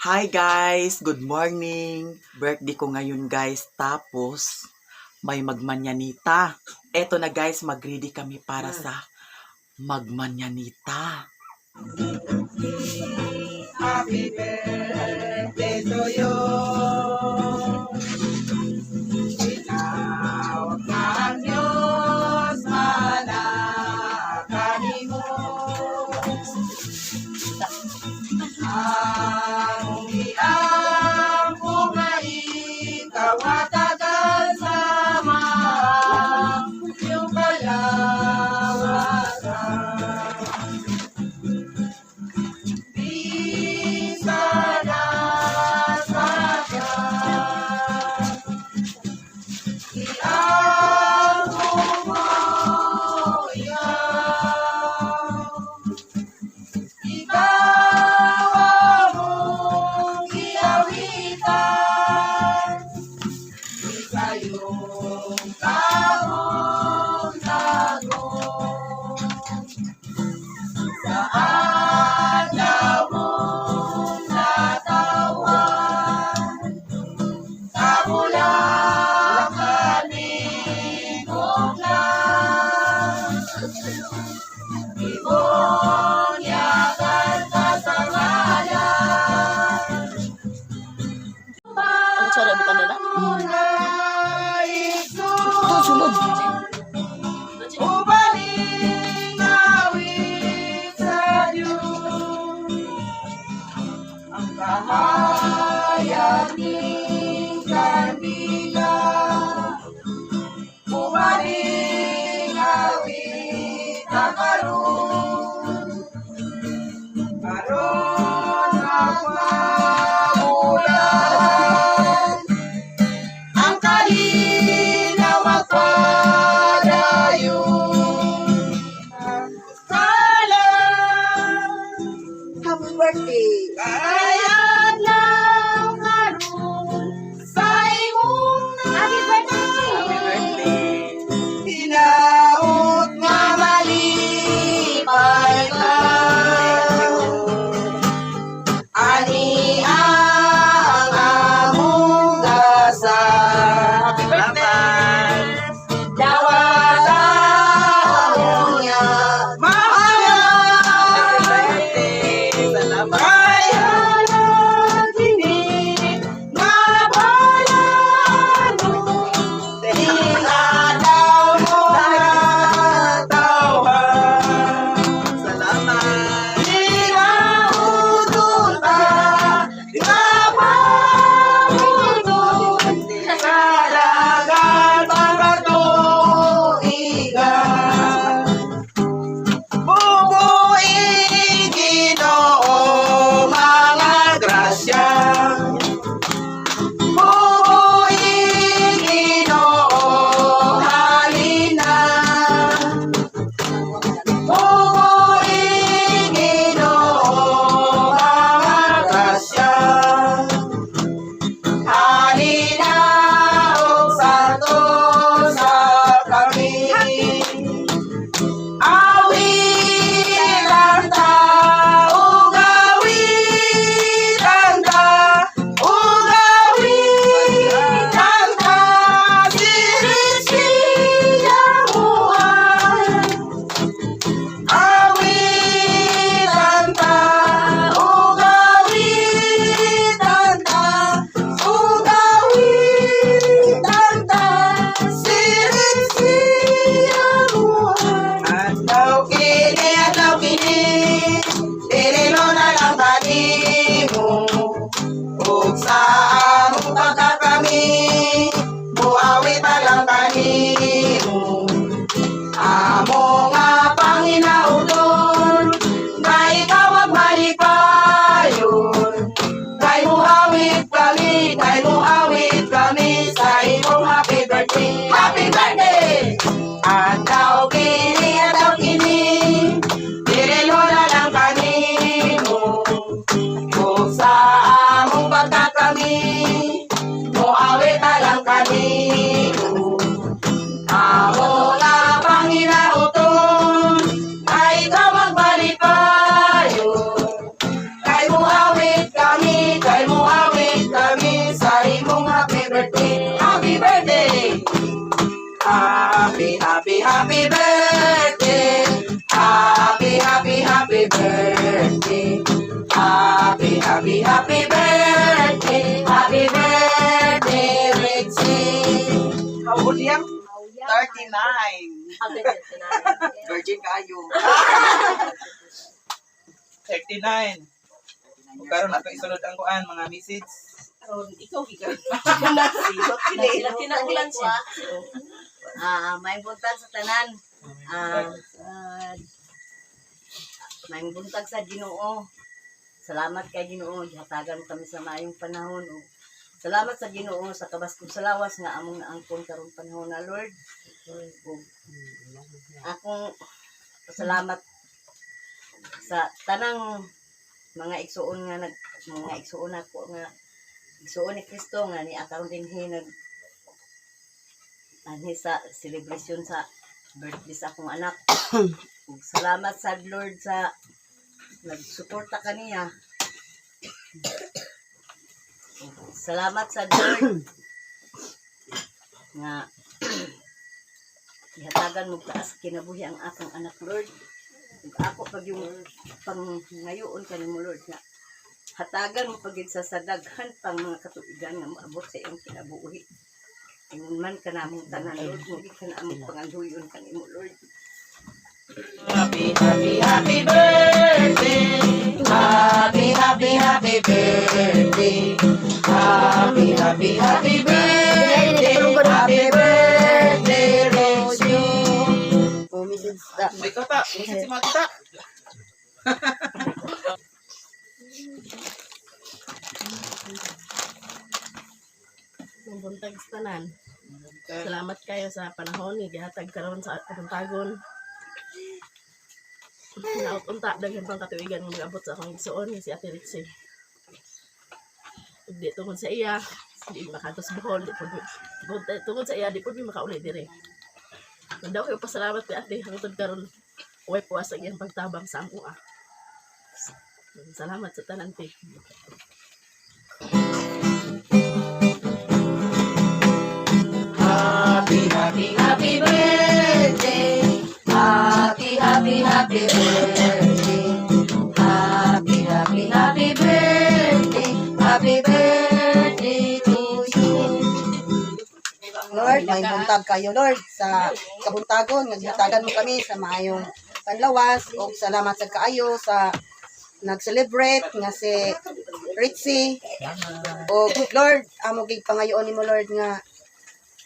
Hi guys! Good morning! Birthday ko ngayon, guys. Tapos, may magmanyanita. Eto na guys, mag-ready kami para sa magmanyanita. Happy birthday to you. Ikaw ang Diyos, manakani mo. Ang iyang kumain, kawatagan sa iyong kalawakan. Bisa na sa Iyang ikaw. Ikaw among giawitan, Isayong kamong tagong. Sa adlaw mong natawan, Kabulakan ni Buklan, Ibon yakan kasamayan. Ano sa rebutan nila? Ito, sulod. Ubaling awit sa Diyos ang kahayag ning kandila. Ubaling awit na karon, karon magmaulan ang kalinaw magpadayon. Kala Happy birthday! Kaya lang karon sa imong Happy birthday! Happy birthday! Hinaot nga malipay ka. Ani ang among dasal. Happy birthday! Dawata niya Happy mahal. birthday! Salamat! Kay Happy, happy, happy birthday. Happy, happy, happy birthday. Happy, happy, happy birthday. Happy birthday, Rexy. How old yan? 39. Virgin kayo. 39. Ug karon ato isulod ang kuan mga message. Ikaw, ikaw. Kinakulan siya. May buntag sa tanan. May buntag sa Ginoo. Salamat kay Ginoo, gihatagan kami sa maayong panahon. Ug salamat sa Ginoo sa kabaskog sa lawas nga among naangkon karong panahon na, Lord. Ug akong salamat sa tanang mga igsuon nga nag mga igsuon ako nga igsuon ni Kristo nga ni akaron dinhi nag anhi sa celebration sa birthday sa akong anak. Ug salamat sa Lord sa nagsuporta kaniya. Ug salamat sa Lord nga ihatagan mo taas kinabuhi ang akong anak, Lord. Ug ako pag yung pangngayoon kanimo, Lord, nga hatagan mo pagid sa daghan pang mga katuigan nga moabot sa iyong kinabuhi. Ingon man ka namong tanan, Lord, mugi ka na among panganduyon kanimo, Lord. Happy, happy, happy birthday. Happy, happy, happy birthday. Happy, happy, happy birthday. Happy birthday, Rexy. Oh, message ta. May ikaw ta, message si mga tita. Ang buntag sa tanan. Salamat kayo sa panahon nga gihatag karon sa atong tagon. Naot unta daghan pang katuigan nga mag-abot sa akong igsuon nga si Ate Ritzy. Ug di tungod sa iya, di makadto sa Bohol, di pud tungod sa iya di pud mi makauli dire. Nagdaw kayo pasalamat kay Ate hangtod karon way puwas ang iyang pagtabang sa amoa. Salamat sa tanan, te. Happy, happy, happy birthday. Happy, happy, happy birthday. Happy, happy, happy birthday. Happy birthday to you. Lord, may buntag kayo, Lord, sa kabuntagon nga gihatagan mo kami sa maayong panlawas ug salamat sa kaayo sa nag-celebrate nga si Ritzy. O Lord, amo gig pangayoon nimo, Lord, nga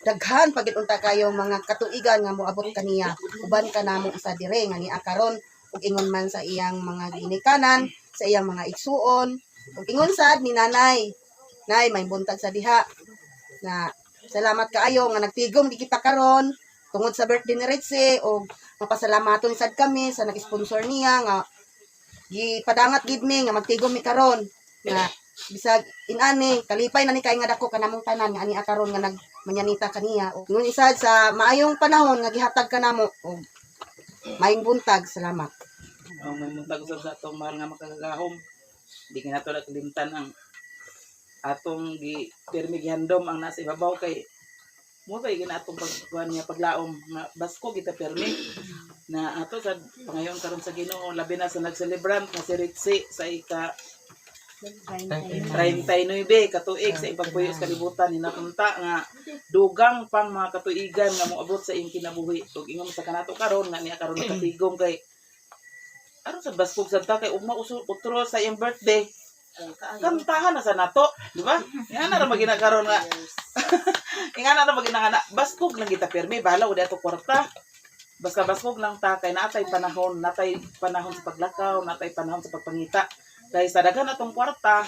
daghan pagid unta kayo mga katuigan nga moabot kaniya. Uban ka namo sa dire nga niya karon ug ingon man sa iyang mga ginikanan, sa iyang mga igsuon ug ingon sad ni nanay. Nay, may buntag sa diha na salamat kaayo nga nagtigom di kita karon tungod sa birthday ni Ritzy og mapasalamaton sad kami sa nag-sponsor niya nga gipadangat gid mi nga magtigom mi karon nga bisag inani kalipay na ni kay nga dako kanamong tanan nga ani karon nga nagmanyanita kaniya ug ngun isad sa maayong panahon nga gihatag kanamo og maayong buntag. Salamat. Ang may muntag usab sa atong mahal nga makagagahom. Di ka nato nakalimtan ang atong gi pirmi gihandom ang nasa ibabaw kay mo kay gina atong pagkuan niya paglaom nga basko kita pirmi na ato sa pangayon karon sa Ginoo, labi na sa nag-celebrant nga si Ritzy sa ika 39 katuig sa ipagpuyo sa kalibutan. Hinapunta nga dugang pang mga katuigan nga moabot sa iyong kinabuhi ug ingon sa kanato karon nga niya karon nakatigom kay aron sa baskog sa ta kay ugma uso utro sa iyang birthday, kantahan na sa nato, di ba? Nga na ra magina karon nga nga na ra magina nga na baskog lang kita pirmi, bahala og ato kwarta, basta baskog lang ta kay naatay panahon, natay panahon sa paglakaw, natay panahon sa pagpangita kay sa daghan atong kwarta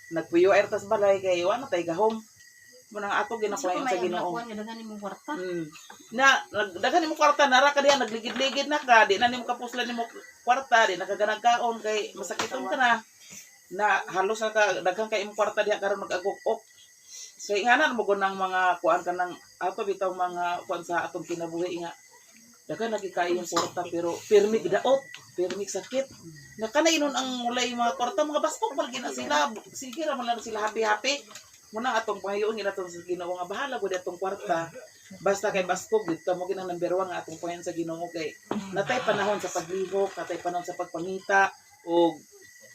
nagpuyo air tas balay kay wa na tay gahom mo nang ato ginaklayon sa Ginoo. Na daghan nimo kwarta, nara ka diha nagligid-ligid na ka, di na nimo kapuslan nimo kwarta, di na ka ganang kaon kay masakiton ka na. Na halos na ka daghan kay imong kwarta diha karon mag-agok-ok. So ingana mo gud ng mga kuan ka ng ato bitaw mga kuan sa atong kinabuhi nga daghan lagi kay yung kwarta pero pirmi daot, pirmi sakit. Na kanay nun ang mulay mga kwarta mga baskog man gina sila. Sige ra man lang sila happy happy. Muna atong pangayoon gina sa Ginoo nga bahala gud atong kwarta. Basta kay baskog dito mo ginang number 1 nga atong pangayoon sa Ginoo kay natay panahon sa paglihok, natay panahon sa pagpangita ug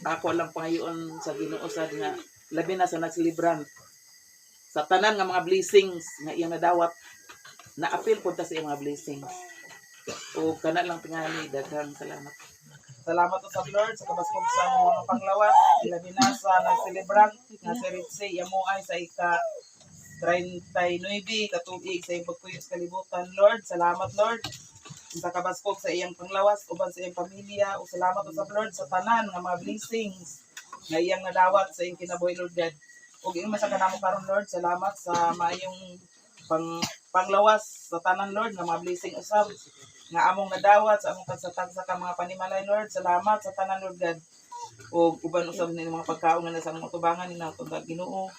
ako lang pangayoon sa Ginoo sad nga labi na sa nagselebran sa tanan nga mga blessings nga iyang nadawat na apil punta sa iyang mga blessings. O kana lang tingali, daghang salamat. Salamat sa Lord sa kabaskog sa mga panglawas, ilabi na sa nagselebran nga si Ritzy yamo ay sa ika 39 katuig sa iyang pagpuyo sa kalibutan. Lord, salamat Lord sa kabaskog sa iyang panglawas uban sa iyang pamilya ug salamat usab Lord sa tanan nga mga blessings nga iyang nadawat sa iyang kinabuhi, Lord God. Ug ingon man sa kanamo karon, Lord, salamat sa maayong panglawas sa tanan, Lord, nga mga blessing usab nga among nadawat sa among tagsa-tagsa ka mga panimalay, Lord. Salamat sa tanan, Lord God. Ug uban usab ni mga pagkaon nga nasa among atubangan ni nato Ginoo.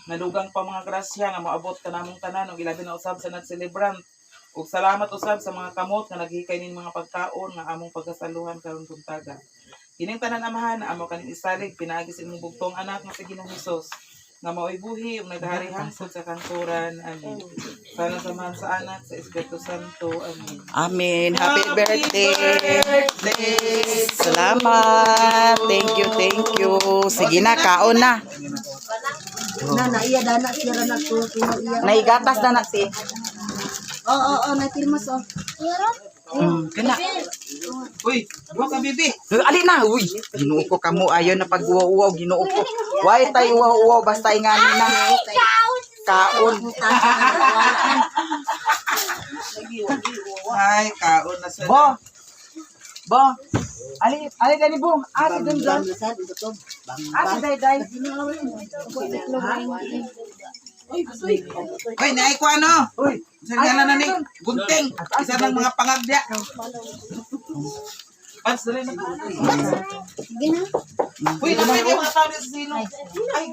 Nadugang pa mga grasya nga moabot kanamong tanan ug ilabi na usab sa nag-celebrant. Ug salamat usab sa mga kamot nga naghikay ning mga pagkaon nga among pagkasaluhan karon buntaga. Kining tanan, Amahan, amo kaning isalig pinaagi sa imong bugtong anak nga si Ginoong Hesus nga mao'y buhi ug nagahari hangtod sa kanturan. Amen. Sana samahan sa Anak, sa Espiritu Santo. Amen. Amen. Happy birthday. Salamat. Thank you, thank you. Sige na, kaon na. Na na iya dana iya ra na ko iya. Naigatas na na si. Oo oo oh, natilmos oh. Kana. Uy, duha ka bibi. Ali na. Uy, Ginoo ko kamo ayo na pag-uwaw-uwaw, Ginoo ko. Why tay uwaw-uwaw basta ingani na. Kaon. Ay, kaon na sa Bo. Bo. Ali, ali dani bo. Ah, si Don Don. Ah, si Day Day. Uy, naay ko ano? Uy, Sa nga na ni gunting. Isa ng mga pangagda. Pans, dali na. Sige na. Uy, naman yung mga tao sa sino. Ay,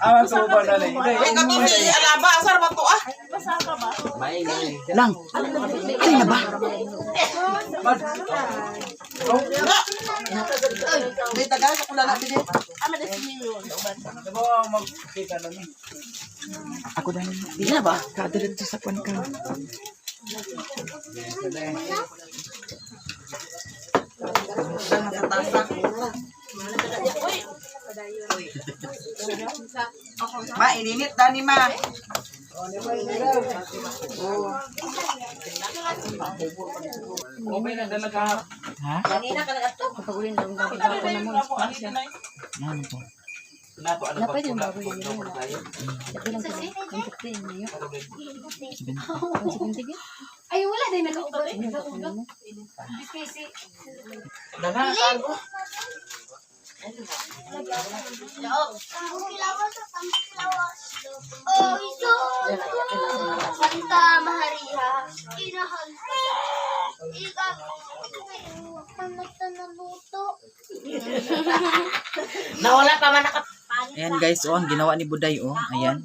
Ah, sa ba na ni? Ay, kato si Alaba, asar ba to ah? Lang. Ali na ba? May tagal sa kulala bili. Ama na si Milo. Ako dani. Di na ba? Kadiretso sa kwan ka. Sa tasa. Ma, ininit dani ma. Okay na dala ka. Ha? Kanina ka nag-ato. Ano to? Nato ano ba? Ay, wala din nag-ugat. Nag-ugat. Kasi, Oh, ito. Santa Maria. Inahal ka. Ikaw. Ano naluto? Nawala pa man naka Ayan guys, oh, ang ginawa ni Buday, oh. Ayan.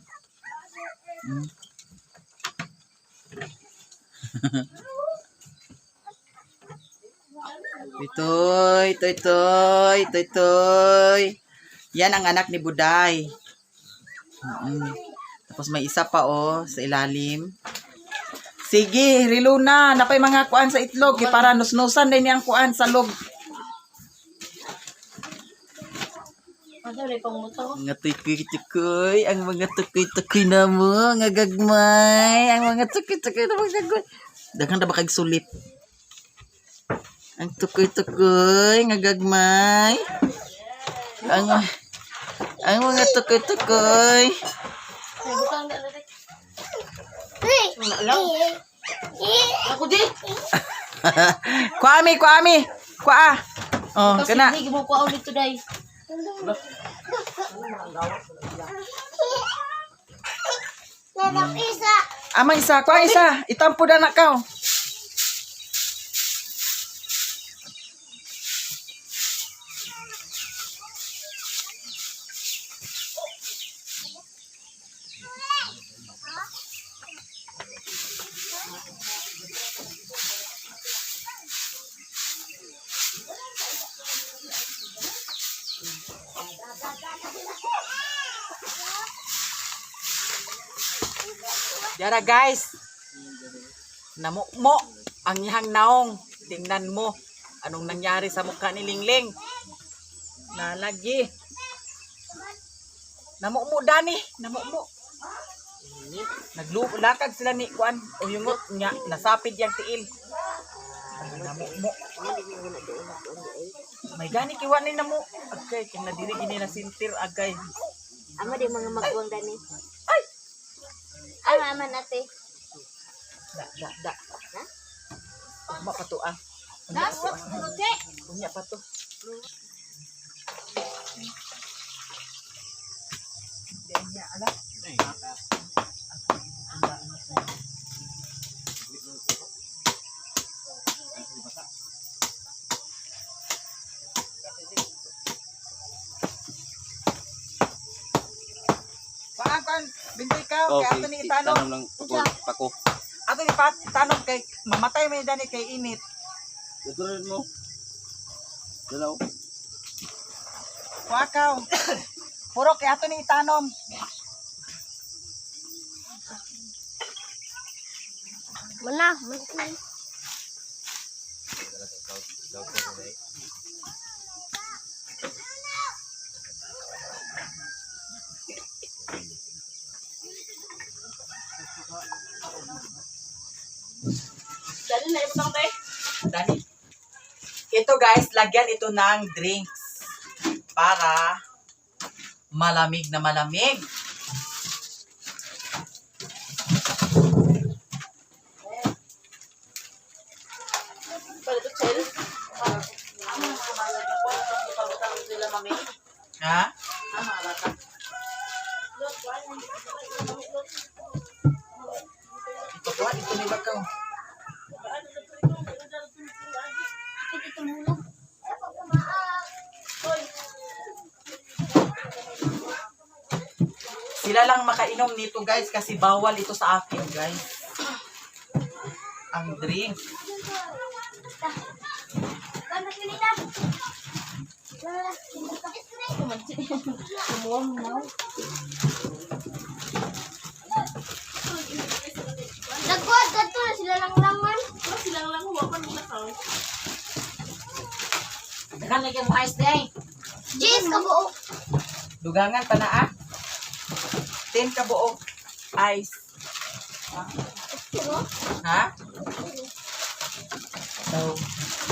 Toy, toy, toy, toy, toy. Yan ang anak ni Buday. Mm. Tapos may isa pa, oh, sa ilalim. Sige, rilo na. Napay mga kuan sa itlog. Kay para nusnusan din niyang kuan sa log. Ano rin pang muto? Mga tukoy-tukoy, ang mga tukoy-tukoy na mo, nga gagmay, ang mga tukoy-tukoy na mga gagmay. Daghan na ba kag sulit? Ang tukoy-tukoy, nga gagmay. Ang, ang mga tukoy-tukoy. Ay, butang na lang. Ako di. Kwami, kwami, kwa. Oh, kana. Hindi mo ko ulit today. Nanap isa. Amang isa, kwa isa. Itampo na na ka. Yara guys. Namukmo ang iyang naong. Tingnan mo anong nangyari sa mukha ni Lingling. Nalagi. Namukmo dani, namukmo. Naglakad sila ni Kuan uyungot nya nasapid yang tiil. Namukmo. May gani kiwa ni namo. Agkay kung nadiri gini na sintir agkay. Ama di mga magwang dani. Ay! Ama ama nate. Da da da. Ugma pa to ah. Nasa te. Unya pa to. Diyan ala. Paan paan bintay ka kay ato ni itanong. Tanong lang pako. Pako. Ato ni pat tanong kay mamatay may dani kay init. Tutuloy mo. Dalaw. Wakaw. Puro kay ato ni itanom. Mana, mana. Dali na ibutang te. Dani. Ito guys, lagyan ito ng drinks para malamig na malamig. Palito chill. Ang mga bata ko, ipabutang nila mami. Ha? Ang mga bata. Ito po, ito ni Bakaw. Sila lang makainom nito guys kasi bawal ito sa akin guys. Ang drink. Kana kinita. Nagkuha kadto na sila lang laman. Pero sila lang huwapan mo na ka. Daghan lagi mo ice day. Jeez, kabuok. Dugangan pa na ah. 10 ka buok ice. Ha? So,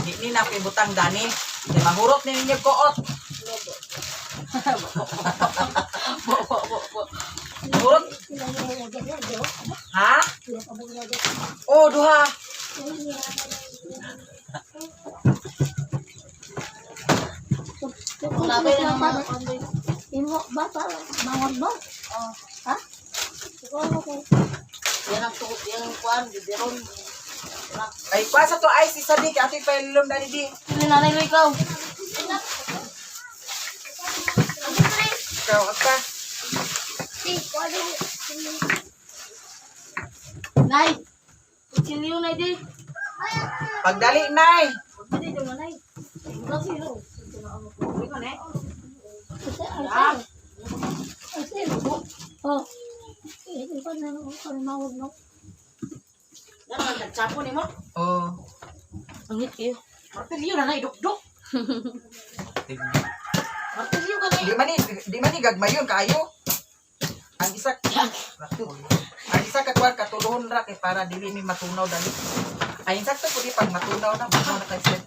di ni na ako'y butang dani. Di mahurot ni ninyo koot. Mahurot. Ha? Oh, duha. Imo ba para bangon ba? Oh. Ha? Yan ang tuot, yan ang kuan, bibiron. Ay, kwa sa to ice isa di kay ato'y pailom dani di. Sino nanay mo ikaw? Ikaw ka. Nay! Kutsilyo nay di. Pagdali nay. Pwede dyan nay. Wala sino. Oh. Eh, ikaw na para mawag no. Yan ang nagchapo ni mo. Oh. Ang hit kayo. Martilyo na nay, dukduk. Martilyo ka na. Di man ni gagmayon kaayo. Ang isa ang isa ka kuan katuluhon ra kay para dili mi matunaw dali. Ay sakto pud pag matunaw na bukaw na kay sweat.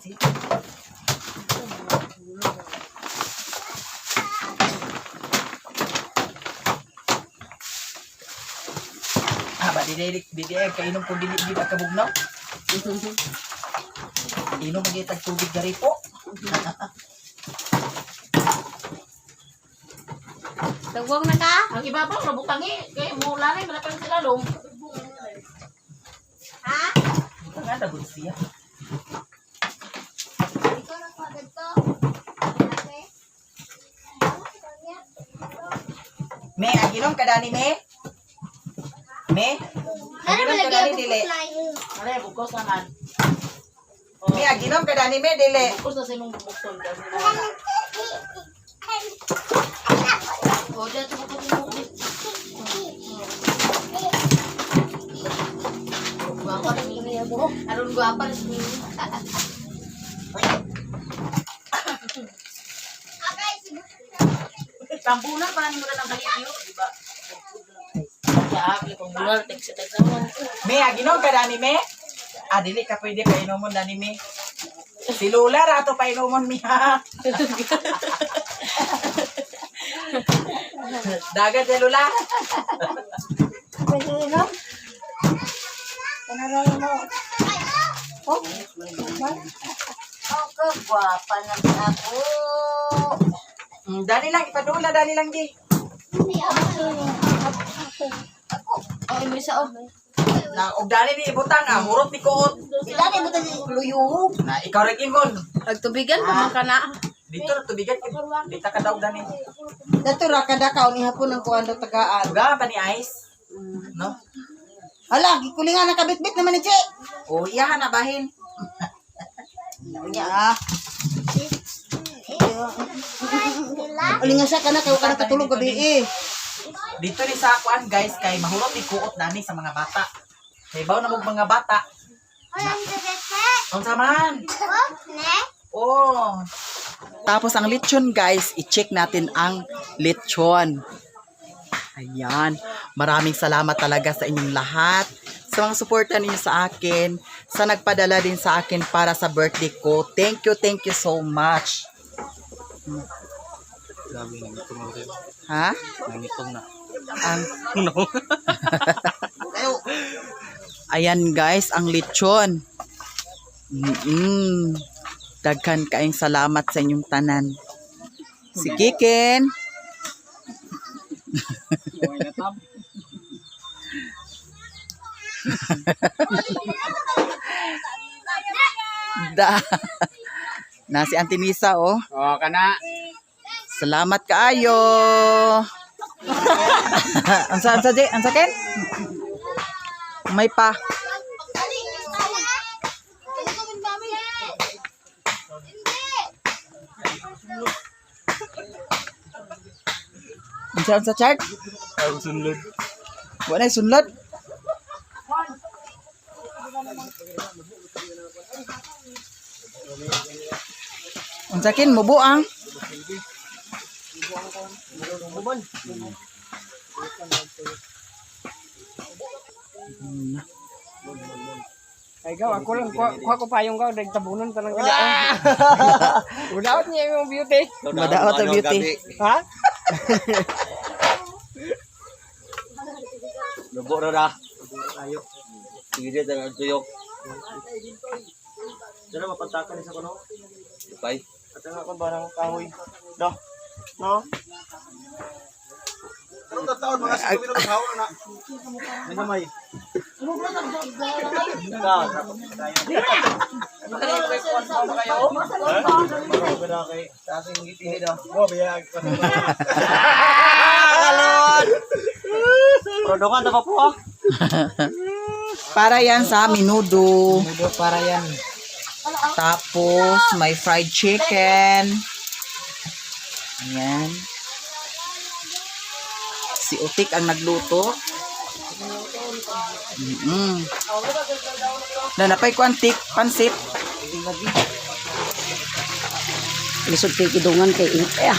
Ah, ba dili dili ay kainom ko dili gid ang kabugnaw. Inom gyud tag tubig gari po. Tawag na ka? Ang ibabaw nabutang eh. Kay mo lanay malapit sila long. Ha? Buta nga dagod siya. Ikaw na ko dito. Ate. Me, ang inom ka dani me. Me? Nara Aginom ka malagay dani ang dili. bukos Are bugkos naman. Me, aginom ka dani me dili. Bugkos na sa imong bukton kasi. O, dyan, tumutok mo. Karon gwapa na si Mimi. Tambunan pa nimo na ng kalipyo, di ba? Sa kung bular text text naman. Me, aginom ka dani me. Ah, dili ka pwede painomon dani me. Si Lola rato painomon mi ha. Dagat ya Lola. Oh, kagwapa na ako. Dali lang ipadula dali lang di. Oh, may isa oh. Na og dali ni ibutang ah, hurot ni kuot. Dali mo tayo luyo. Na ikaw ra ingon. Agtubigan pa man kana. Dito ra tubigan dita ka daw dani. Dato ra kada kaon ihapon ang kuan do tagaan. Duga pa ni ice. No? Hala, gikulingan na kabitbit naman ni Che. O iya na bahin. Unya ah. Ulingan siya kana kay kana katulog gabi eh. Dito ni sa kuan guys kay mahurot ni kuot nani sa mga bata. Kay baw na mog mga bata. Unsa man? Oh. Tapos ang lechon guys, i-check natin ang lechon. Ayan. Maraming salamat talaga sa inyong lahat. Sa mga suporta ninyo sa akin, sa nagpadala din sa akin para sa birthday ko. Thank you so much. Grabe, nangitong na kayo. Ha? Nangitong na. Ang Ayan guys, ang lechon. Daghan kaayong salamat sa inyong tanan. Si Kiken. Da. Na si Auntie Nisa oh. Oh, kana. Salamat kaayo. Ansa ansa di? Ansa Ken? May pa. Ansa ansa chart? Ang sunod. Wala sunlod. Unsa kin mubuang? Ay gaw, ako lang kuha, kuha ko payong gaw, nagtabunan pa lang kaya. Udaot niya yung beauty. Madaot ang beauty. Ha? Lubo na na. Sige dyan, ang tuyok. Dala mapantakan ni sa kuno. Bye. At ang ako barang kahoy. No. No. Anong taon mga 5 minutos hawa na. May gamay. Produkan na pa po ah. Para yan sa minudo. Menudo para yan. Tapos, may fried chicken. Ayan. Si Utik ang nagluto. Nanapay ko antik, pansit. Lisod kay kidungan kay init kaya.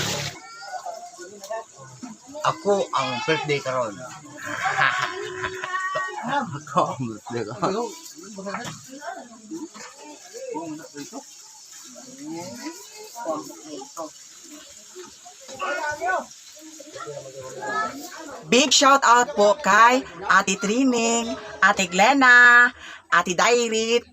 Ako ang birthday karon. Ako ang birthday karon. Big shout out po kay Ate Trining, Ate Glenna, Ate Dairit,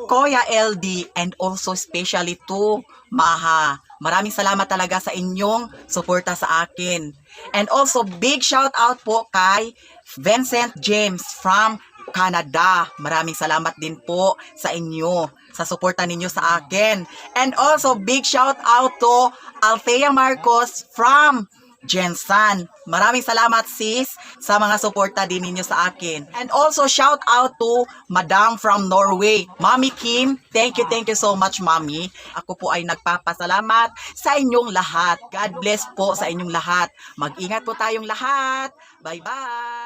Kuya LD, and also especially to Maha. Maraming salamat talaga sa inyong suporta sa akin. And also big shout out po kay Vincent James from Canada. Maraming salamat din po sa inyo sa suporta ninyo sa akin. And also big shout out to Althea Marcos from Jensan. Maraming salamat sis sa mga suporta din ninyo sa akin. And also shout out to Madam from Norway, Mami Kim. Thank you so much, Mami. Ako po ay nagpapasalamat sa inyong lahat. God bless po sa inyong lahat. Mag-ingat po tayong lahat. Bye-bye.